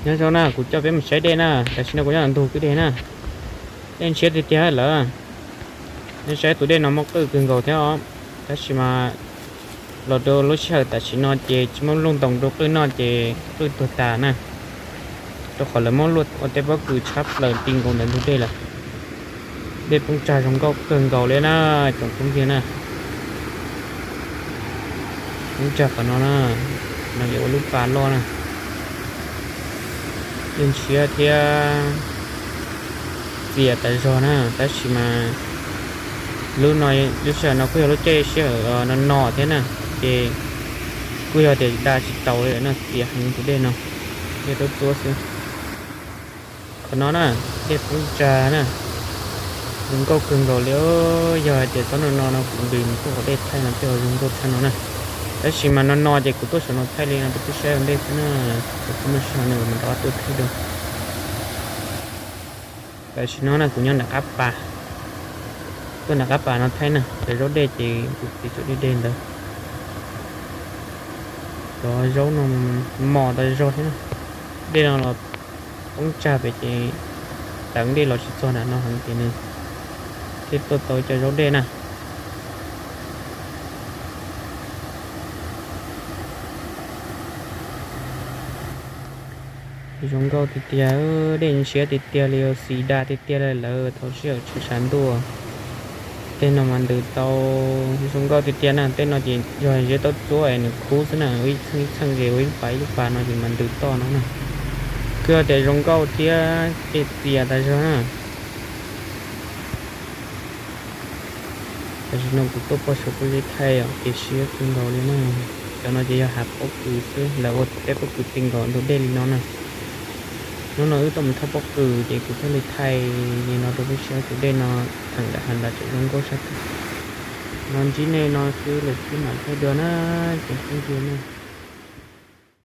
Nyob zoo na, kuv coj peb mus saib dej na. Tam sim no kuv nyob ntawm ntug kwj deg na. Dej ntshiab tiag tiag lawm. Nej saib tus dej no muaj qwj kawg nkaus thiab os. Tab sis mas los rau lub sij hawm tam sim no ces tsis muaj luaj ntoos rau qwj noj ces qwj tuag tas na, rau qhov lawv muab luaj ua tej pob kws tshab plaws ti nkaus ntawm ntug dej lawm. Dej poob tsag zoo nkauj kawg nkaus li na, tsoom phooj ywg na. Poob tsag qhov no na, no yog ua lub pas loj na. Dej ntshiab thiab txias tas zog na, tab sis mas lub no, lub sij hawm no kuj yog lub caij sij hawm no no thiab na, ces kuj yog tias da tsis taus li no, txias heev tus dej no, dej tuab tsuab xwb. Qhov no na, dej poob tsag na, zoo nkauj kawg nkaus li. Yog hais tias txhob no no no kuv nqis mus tuaj qhov dej thaij no tej ho zoo nkauj tshaj no na. Tab sis mas no no ces kuv tuaj saum no thaij li no rau peb saib ua ntej xwb na, kuv tsis muaj sij hawm no kuv mam rov qab tuaj thaij dua. Tam sim no na kuv nyob nram qab pas, tuaj nram qab pas no thaij na, cov zaub dej ces ntxim tsaus deg deg ntawd. Cov zaub no mos tas zog thiab na, dej no los poob tsag pem ces teev dej los tsis txog nram no heev ces nws thiaj tuaj tau cov zaub dej na. Zoo nkauj tiag tiag, dej ntshiab tiag tiag li, xis da tiag tiag li lawm thaum sij hawm tshav ntuj. Tej no mas ntws tau zoo nkauj tiag tiag na, tej no ces yog zeb taub tsuab es nws khub xwb na, ib txheej ib txheej ces ua ib pas ib pas no ces mas ntws toj no na. Kuj yog tias zoo nkauj thiab dej txias tas zog na. Tam sim no kuv tuaj pog saum pob zeb thaij os, ces siab kawg nkaus li na. Cov no ces yog hav pob kws xwb, lawv ua tej pob kws ti nkaus ntug dej li no na. Hnub no wb tuaj mus thauj pob kws ces kuv thiaj li thaij li no rau peb saib tus dej no theem nram hav nrad tseem zoo nkauj sab tid. No ntsib nej no xwb lawm xwb mam thaij dua na, tsoom phooj ywg na.